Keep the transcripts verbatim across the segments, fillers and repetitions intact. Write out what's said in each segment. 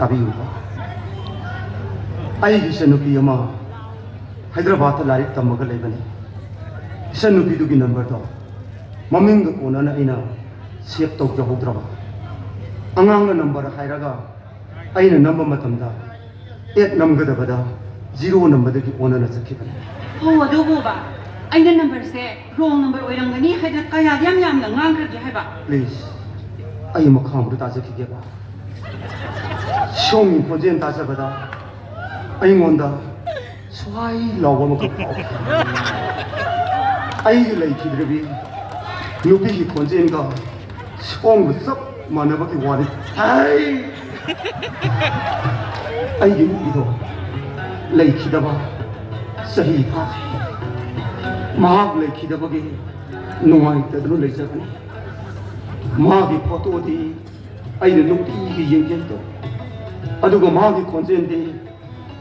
ꯇꯥꯕꯤꯌꯨꯀꯣ꯫ ꯑꯩꯒꯤ ꯏꯆꯟꯅꯨꯄꯤ ꯑꯃ ꯍꯥꯏꯗ꯭ꯔꯕꯥꯗꯇ ꯂꯥꯏꯔꯤꯛ ꯇꯝꯃꯒ ꯂꯩꯕꯅꯤ꯫ ꯏꯆꯟꯅꯨꯄꯤꯗꯨꯒꯤ ꯅꯝꯕꯔꯗꯣ ꯃꯃꯤꯡꯒ ꯀꯣꯟꯅꯅ ꯑꯩꯅ ꯁꯦꯚ ꯇꯧꯖꯍꯧꯗ꯭ꯔꯕ꯫ ꯑꯉꯥꯡꯅ ꯅꯝꯕꯔ ꯍꯥꯏꯔꯒ ꯑꯩꯅ ꯅꯝꯕ ꯃꯇꯝꯗ ꯑꯦꯠ ꯅꯝꯒꯗꯕꯗ ꯖꯤꯔꯣ ꯅꯝꯕꯗꯒꯤ ꯑꯣꯟꯅꯅ ꯆꯠꯈꯤꯕꯅꯤ꯫ ꯍꯣ, ꯑꯗꯨꯕꯨꯕ, ꯑꯩꯅ ꯅꯝꯕꯔꯁꯦ ꯔꯣꯡ ꯅꯝꯕꯔ ꯑꯣꯏꯔꯝꯒꯅꯤ ꯍꯥꯏꯗꯅ ꯀꯌꯥꯗꯤ ꯌꯥꯝ ꯌꯥꯝꯅ ꯉꯥꯡꯈ꯭ꯔꯒꯦ ꯍꯥꯏꯕ꯫ ꯄ꯭ꯂꯤꯖ, ꯑꯩ ꯃꯈꯥ ꯑꯃꯨꯛꯇ ꯇꯥꯖꯈꯤꯒꯦꯕ꯫ ꯁꯣꯝꯒꯤ ꯈꯣꯟꯖꯦꯜ ꯇꯥꯖꯕꯗ ꯑꯩꯉꯣꯟꯗ ꯁ꯭ꯋꯥꯏ ꯂꯥꯎꯕ ꯑꯃꯈꯛ ꯐꯥꯎꯈꯤ꯫ ꯑꯩꯒꯤ ꯂꯩꯈꯤꯗ꯭ꯔꯕꯤ ꯅꯨꯄꯤꯒꯤ ꯈꯣꯟꯖꯦꯜꯒ ꯁꯣꯝꯒ ꯆꯞ ꯃꯥꯟꯅꯕꯒꯤ ꯋꯥꯔꯤ꯫ ꯑꯩ ꯑꯩꯒꯤ ꯅꯨꯄꯤꯗꯣ ꯂꯩꯈꯤꯗꯕ ꯆꯍꯤ ꯐꯥꯈ꯭ꯔꯦ꯫ ꯃꯍꯥꯛ ꯂꯩꯈꯤꯗꯕꯒꯤ ꯅꯨꯡꯉꯥꯏꯇꯗꯨꯅ ꯂꯩꯖꯕꯅꯤ꯫ ꯃꯥꯒꯤ ꯐꯣꯇꯣꯗꯤ ꯑꯩꯅ ꯅꯨꯡꯇꯤꯒꯤ ꯌꯦꯡꯖꯩꯗꯣ, ꯑꯗꯨꯒ ꯃꯥꯒꯤ ꯈꯣꯟꯖꯦꯜꯗꯤ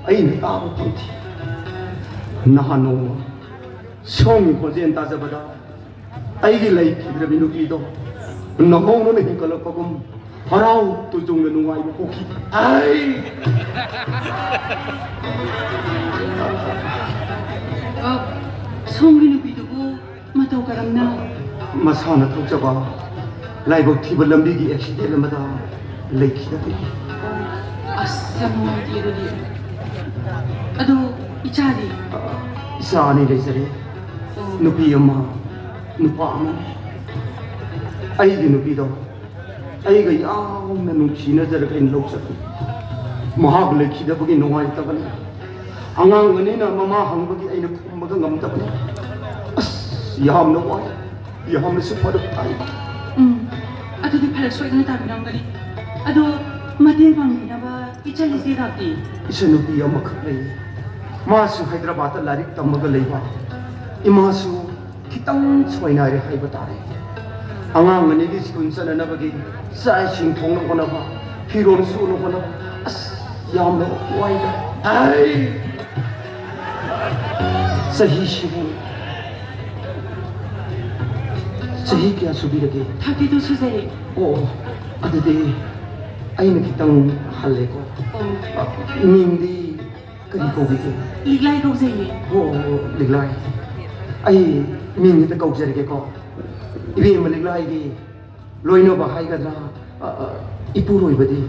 ꯑꯩꯅ ꯇꯥꯕ ꯐꯪꯈꯤ꯫ ꯅꯍꯥꯟ ꯅꯣꯡꯃ ꯁꯣꯝꯒꯤ ꯈꯣꯟꯖꯦꯜ ꯇꯥꯖꯕꯗ ꯑꯩꯒꯤ ꯂꯩꯈꯤꯗ꯭ꯔꯕꯤ ꯅꯨꯄꯤꯗꯣ ꯅꯧꯍꯧꯅꯅ ꯍꯤꯡꯒꯠꯂꯛꯄꯒꯨꯝ ꯍꯔꯥꯎ ꯇꯨꯖꯨꯡꯅ ꯅꯨꯡꯉꯥꯏꯕ ꯄꯣꯛꯈꯤ꯫ ꯑꯩ ꯑ, ꯁꯣꯝꯒꯤ ꯅꯨꯄꯤꯗꯨꯕꯨ ꯃꯇꯧ ꯀꯔꯝꯅ? ꯃꯁꯥꯅ ꯊꯣꯛꯆꯕ ꯂꯥꯏꯕꯛ ꯊꯤꯕ ꯂꯝꯕꯤꯒꯤ ꯑꯦꯛꯁꯤꯗꯦꯟ ꯑꯃꯗ ꯂꯩꯈꯤꯗꯕꯅꯤ꯫ ꯑꯁ, ꯌꯥꯝ ꯅꯨꯡꯉꯥꯏꯇꯦ ꯑꯗꯨꯗꯤ꯫ ꯑꯗꯣ ꯏꯆꯥꯗꯤ? ꯑ, ꯏꯆꯥ ꯑꯅꯤ ꯂꯩꯖꯔꯦ꯫ ꯑꯣ꯫ ꯅꯨꯄꯤ ꯑꯃ, ꯅꯨꯄꯥ ꯑꯃꯅꯤ꯫ ꯑꯩꯒꯤ ꯅꯨꯄꯤꯗꯣ ꯑꯩꯒ ꯌꯥꯝꯅ ꯅꯨꯡꯁꯤꯅꯖꯔꯒ ꯑꯩꯅ ꯂꯧꯖꯕꯅꯤ꯫ ꯃꯍꯥꯛ ꯂꯩꯈꯤꯗꯕꯒꯤ ꯅꯨꯡꯉꯥꯏꯇꯕꯅꯤ꯫ ꯑꯉꯥꯡ ꯑꯅꯤꯅ ꯃꯃꯥ ꯍꯪꯕꯒꯤ ꯑꯩꯅ ꯈꯨꯝꯕꯒ ꯉꯝꯗꯕꯅꯤ꯫ ꯑꯁ, ꯌꯥꯝꯅ ꯋꯥꯏ, ꯌꯥꯝꯅꯁꯨ ꯐꯔꯛ ꯇꯥꯏ꯫ ꯎꯝ, ꯑꯗꯨꯗꯤ ꯐꯔꯛ ꯁꯣꯏꯗꯅ ꯇꯥꯕꯤꯔꯝꯒꯅꯤ꯫ ꯑꯗꯣ ꯃꯇꯦꯡ ꯄꯥꯡꯕꯤꯅꯕ ꯏꯆꯜ ꯏꯆꯦꯒꯗꯤ? ꯏꯆꯟꯅꯨꯄꯤ ꯑꯃꯈꯛ ꯂꯩ꯫ ꯃꯥꯁꯨ ꯍꯥꯏꯗ꯭ꯔꯕꯥꯗꯇ ꯂꯥꯏꯔꯤꯛ ꯇꯝꯃꯒ ꯂꯩꯕ꯫ ꯏꯃꯥꯁꯨ ꯈꯤꯇꯪ ꯁꯣꯏꯅꯥꯏꯔꯦ ꯍꯥꯏꯕ ꯇꯥꯔꯦ꯫ ꯑꯉꯥꯡ ꯑꯅꯤꯒꯤ ꯁ꯭ꯀꯨꯜ ꯆꯠꯅꯅꯕꯒꯤ ꯆꯥꯛ ꯏꯁꯤꯡ ꯊꯣꯡꯅ ꯍꯣꯠꯅꯕ, ꯐꯤꯔꯣꯜ ꯁꯨꯅ ꯍꯣꯠꯅꯕ, ꯑꯁ, ꯌꯥꯝꯅ ꯋꯥꯏꯗ꯫ ꯑꯩ ꯆꯍꯤꯁꯤꯕꯨ ꯆꯍꯤ ꯀꯌꯥ ꯁꯨꯕꯤꯔꯒꯦ? Thirty two ꯁꯨꯖꯔꯦ꯫ ꯑꯣ, ꯑꯗꯨꯗꯤ ꯑꯩꯅ ꯈꯤꯇꯪ ꯍꯜꯂꯦꯀꯣ꯫ ꯑꯣ꯫ ꯑ, ꯃꯤꯡꯗꯤ ꯀꯔꯤ ꯀꯧꯕꯤꯒꯦ? ꯂꯤꯛꯂꯥꯏ ꯀꯧꯖꯩꯌꯦ꯫ ꯑꯣ, ꯑꯣ, ꯂꯤꯛꯂꯥꯏ꯫ ꯑꯩ ꯃꯤꯡ ꯈꯤꯇ ꯀꯧꯖꯔꯒꯦꯀꯣ꯫ ꯏꯕꯦꯝꯃ ꯂꯤꯛꯂꯥꯏꯒꯤ ꯂꯣꯏꯅꯕ ꯍꯥꯏꯒꯗ꯭ꯔꯥ, ꯑ, ꯑ, ꯏꯄꯨꯔꯣꯏꯕꯗꯤ?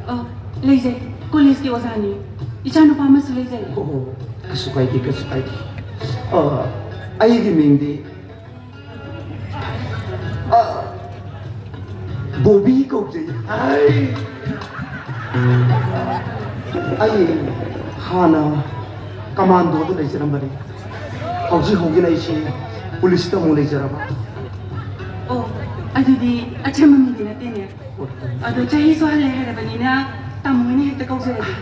ꯑ, ꯂꯩꯖꯩ꯫ ꯀꯣꯂꯦꯖꯀꯤ ꯑꯣꯖꯥꯅꯤ꯫ ꯏꯆꯥꯅꯨꯄꯥ ꯑꯃꯁꯨ ꯂꯩꯖꯩ꯫ ꯑꯣ, ꯀꯩꯁꯨ ꯀꯥꯏꯗꯦ, ꯀꯩꯁꯨ ꯀꯥꯏꯗꯦ꯫ ꯑ, ꯑꯩꯒꯤ ꯃꯤꯡꯗꯤ ꯑ, ꯕꯣꯕꯤ ꯀꯧꯖꯩ꯫ ꯑꯩ, ꯑꯩ ꯍꯥꯟꯅ ꯀꯃꯥꯟꯗꯣꯗ ꯂꯩꯖꯔꯝꯕꯅꯤ꯫ ꯍꯧꯖꯤꯛ ꯍꯧꯖꯤꯛ ꯑꯩꯁꯤ ꯄꯨꯂꯤꯁꯇ ꯑꯃꯨꯛ ꯂꯩꯖꯔꯕ꯫ ꯑꯣ, ꯑꯗꯨꯗꯤ ꯑꯆꯝꯕ ꯃꯤꯗꯤ ꯅꯠꯇꯦꯅꯦ꯫ ꯑꯗꯣ ꯆꯍꯤꯁꯨ ꯍꯜꯂꯦ ꯍꯥꯏꯔꯕꯅꯤꯅ ꯇꯥꯃꯣ ꯍꯣꯏꯅ ꯍꯦꯛꯇ ꯀꯧꯖꯔꯒꯦ꯫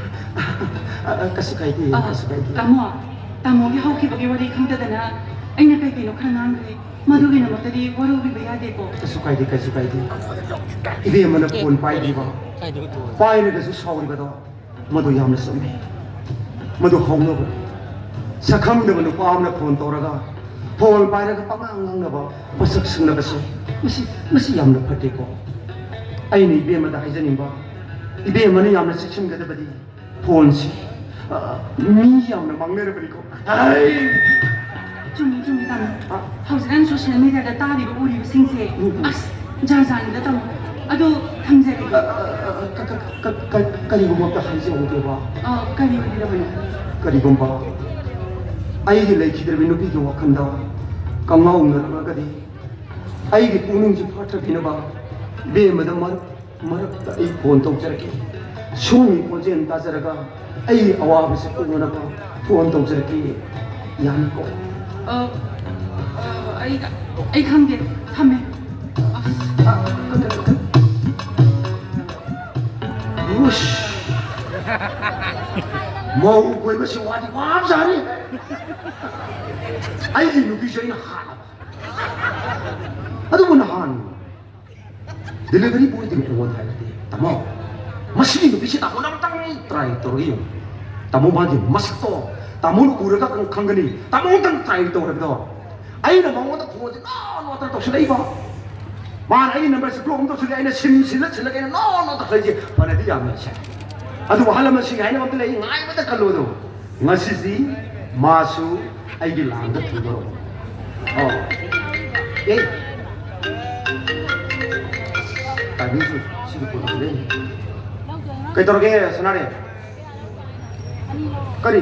ꯑ, ꯑ, ꯀꯩꯁꯨ ꯀꯥꯏꯗꯦ, ꯑ, ꯀꯩꯁꯨ ꯀꯥꯏꯗꯦ꯫ ꯇꯥꯃꯣ, ꯇꯥꯃꯣꯒꯤ ꯍꯧꯈꯤꯕꯒꯤ ꯋꯥꯔꯤ ꯈꯪꯗꯗꯅ ꯑꯩꯅ ꯀꯩ ꯀꯩꯅꯣ ꯈꯔ ꯉꯥꯡꯈ꯭ꯔꯦ꯫ ꯃꯗꯨꯒꯤꯗꯃꯛꯇꯗꯤ ꯋꯥꯔꯧꯕꯤꯕ ꯌꯥꯗꯦꯀꯣ꯫ ꯀꯩꯁꯨ ꯀꯥꯏꯗꯦ, ꯀꯩꯁꯨ ꯀꯥꯏꯗꯦ꯫ ꯏꯕꯦꯝꯃꯅ ꯐꯣꯟ ꯄꯥꯏꯗ꯭ꯔꯤꯕ, ꯄꯥꯏꯔꯒꯁꯨ ꯁꯥꯎꯔꯤꯕꯗꯣ, ꯃꯗꯨ ꯌꯥꯝꯅ ꯆꯨꯝꯃꯤ꯫ ꯃꯗꯨ ꯍꯧꯅꯕ ꯁꯛꯈꯪꯗꯕ ꯅꯨꯄꯥ ꯑꯃꯅ ꯐꯣꯟ ꯇꯧꯔꯒ, ꯐꯣꯟ ꯄꯥꯏꯔꯒ ꯄꯉꯥꯡ ꯉꯥꯡꯅꯕ, ꯃꯁꯛ ꯁꯤꯡꯅꯕꯁꯦ, ꯃꯁꯤ, ꯃꯁꯤ ꯌꯥꯝꯅ ꯐꯠꯇꯦꯀꯣ꯫ ꯑꯩꯅ ꯏꯕꯦꯝꯃꯗ ꯍꯥꯏꯖꯅꯤꯡꯕ, ꯏꯕꯦꯝꯃꯅ ꯌꯥꯝꯅ ꯆꯦꯛꯁꯤꯟꯒꯗꯕꯗꯤ, ꯐꯣꯟꯁꯤ, ꯑ, ꯃꯤ ꯌꯥꯝꯅ ꯃꯥꯡꯅꯔꯕꯅꯤꯀꯣ꯫ ꯑꯩ! ꯆꯨꯝꯃꯤ, ꯆꯨꯝꯃꯤ, ꯇꯥꯃꯣ꯫ ꯑ? ꯍꯧꯖꯤꯛꯀꯥꯟ ꯁꯣꯁꯤꯌꯦꯜ ꯃꯤꯗꯤꯌꯥꯗ ꯇꯥꯔꯤꯕ, ꯎꯔꯤꯕꯁꯤꯡꯁꯦ, ꯎꯝ, ꯎꯝ꯫ ꯑꯁ, ꯖꯥꯠ ꯖꯥꯠꯅꯤꯗ, ꯇꯥꯃꯣ꯫ ꯑꯗꯣ, ꯊꯝꯖꯔꯒꯦ꯫ ꯑ, ꯑ, ꯑ, ꯑ, ꯀ-, ꯀ-, ꯀ-, ꯀ-, ꯀꯔꯤꯒꯨꯝꯕ ꯑꯝꯇ ꯍꯥꯏꯖꯍꯧꯒꯦꯕ꯫ ꯑ, ꯀꯔꯤ ꯑꯣꯏꯕꯤꯔꯕꯅꯣ? ꯀꯔꯤꯒꯨꯝꯕ ꯑꯩꯒꯤ ꯂꯩꯈꯤꯗ꯭ꯔꯕꯤ ꯅꯨꯄꯤꯒꯤ ꯋꯥꯈꯜꯗ ꯀꯉꯥꯎꯅꯔꯛꯂꯒꯗꯤ, ꯑꯩꯒꯤ ꯄꯨꯛꯅꯤꯡꯁꯤ ꯐꯥꯠꯇ꯭ꯔꯕꯤꯅꯕ ꯕꯦꯝꯃꯗ ꯃꯔꯛ ꯃꯔꯛꯇ ꯑꯩ ꯐꯣꯟ ꯇꯧꯖꯔꯛꯀꯦ꯫ ꯁꯣꯝꯒꯤ ꯈꯣꯟꯖꯦꯜ ꯇꯥꯖꯔꯒ ꯑꯩꯒꯤ ꯑꯋꯥꯕꯁꯤ ꯀꯣꯛꯅꯅꯕ ꯐꯣꯟ ꯇꯧꯖꯔꯛꯀꯦ꯫ ꯌꯥꯅꯤꯀꯣ? ꯑ, ꯑ, ꯑꯩ, ꯑꯩ ꯈꯪꯗꯦ꯫ ꯊꯝꯃꯦ꯫ ꯑꯁ꯫ ꯎꯁ꯫ ꯃꯧ ꯀꯣꯏꯕꯁꯤ ꯋꯥꯗꯤ ꯋꯥꯕꯖꯥꯠꯅꯤ꯫ ꯑꯩꯒꯤ ꯅꯨꯄꯤꯁꯨ ꯑꯩꯅ ꯍꯥꯠꯂꯕ꯫ ꯑꯗꯨꯕꯨ ꯅꯍꯥꯟ ꯗꯦꯂꯤꯚꯔꯤ ꯕꯣꯏꯗꯨꯅ ꯑꯩꯉꯣꯟꯗ ꯍꯥꯏꯔꯛꯇꯦ, "ꯇꯥꯃꯣ, ꯃꯁꯤꯒꯤ ꯅꯨꯄꯤꯁꯤ ꯇꯥꯃꯣꯅ ꯑꯃꯇꯪ ꯇ꯭ꯔꯥꯏ ꯇꯧꯔꯒ ꯌꯦꯡꯉꯨ꯫ ꯇꯥꯃꯣ, ꯃꯥꯒꯤ ꯃꯁꯛꯇꯣ ꯇꯥꯃꯣꯅ ꯎꯔꯒ ꯈꯪ-, ꯈꯪꯒꯅꯤ꯫ ꯇꯥꯃꯣ ꯑꯃꯇꯪ ꯇ꯭ꯔꯥꯏ ꯇꯧꯔꯒꯗꯣ꯫" ꯑꯩꯅ ꯃꯉꯣꯟꯗ ꯐꯣꯟꯁꯦ ꯅꯣ ꯅꯣ ꯇꯧꯁꯜꯂꯛꯏꯕ꯫ ꯃꯥꯅ ꯑꯩꯒꯤ ꯅꯝꯕꯔꯁꯦ ꯕ꯭ꯂꯣꯛ ꯑꯃ ꯇꯧꯁꯤꯜꯂꯦ, ꯑꯩꯅ ꯁꯤꯝ ꯁꯤꯜꯂ ꯁꯤꯜꯂꯒ ꯑꯩꯅ ꯅꯣ ꯅꯣ ꯇꯧꯁꯜꯂꯛꯏꯁꯦ꯫ ꯐꯅꯗꯤ ꯌꯥꯝꯅ ꯁꯦ꯫ ꯑꯗꯨꯕꯨ ꯑꯍꯜ ꯂꯃꯟꯁꯤꯡꯒꯤ ꯍꯥꯏꯅꯕ ꯑꯝꯇ ꯂꯩ, ꯉꯥꯏꯕꯗ ꯀꯜꯂꯣ ꯑꯗꯣ꯫ ꯉꯁꯤꯗꯤ ꯃꯥꯁꯨ ꯑꯩꯒꯤ ꯂꯥꯡꯗ ꯊꯨꯡꯗꯧꯔꯕꯅꯤ꯫ ꯑꯣ꯫ ꯑꯦ꯫ ꯇꯥꯏꯃꯤꯡꯁꯨ ꯁꯤꯒꯤ ꯄꯣꯠꯁꯦ ꯂꯩ꯫ ꯀꯩꯗꯧꯔꯒꯦ ꯁꯅꯥꯔꯦ? ꯀꯔꯤ?